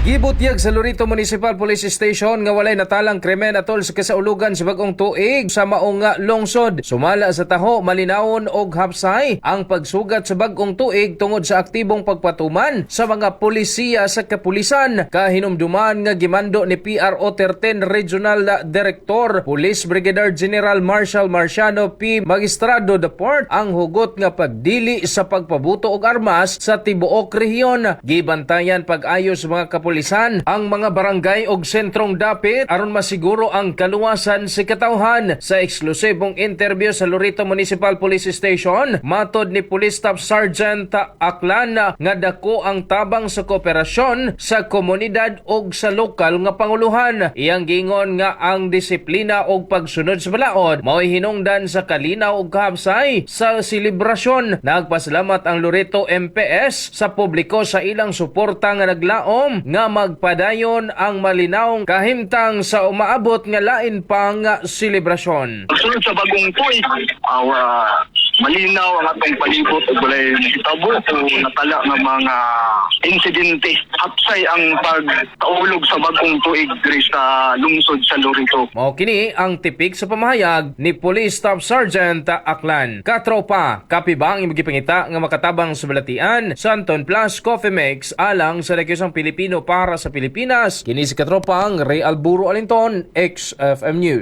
Gibutyag sa Loreto Municipal Police Station nga walay natalang krimen atol sa kasaulugan sa bagong tuig sa maong nga lungsod. Sumala sa taho, malinawon og hapsay ang pagsugat sa bagong tuig tungod sa aktibong pagpatuman sa mga polisiya sa kapulisan. Kahinumduman nga gimando ni PRO 13 Regional Director Police Brigadier General Marshal Marciano P. Magistrado IV ang hugot nga pagdili sa pagpabuto og armas sa tibuok rehiyon. Gibantayan pag-ayo sa mga kapulisan ang mga barangay og sentrong dapit aron masiguro ang kaluwasan sa katawhan. Sa eksklusibong interview sa Loreto Municipal Police Station, matod ni Police Staff Sergeant Aklan nga dako ang tabang sa kooperasyon sa komunidad og sa lokal nga panguluhan. Iyang giingon nga ang disiplina og pagsunod sa balaod mao'y hinungdan sa kalinaw og kahapsay sa selebrasyon. Nagpasalamat ang Loreto MPS sa publiko sa ilang suporta nga naglaom nga magpadayon ang malinawong kahimtang sa umaabot nga lain pang selebrasyon. Pagsulod sa bagong tuig, malinaw ang atong palibot ug walay nahitabo o natala nga mga insidente. Hapsay ang pagkaulog sa bagong tuig diri sa lungsod sa Loreto. Mao kini ang tipik sa pamahayag ni Police Staff Sergeant Aklan. Katropa, kape ba ang imong gipangita nga makatabang sa balatian? Santon Plus Coffee Mix, alang sa nag-iisang Pilipino para sa Pilipinas. Kini si katropang Ray Alburo Alinton, XFM News.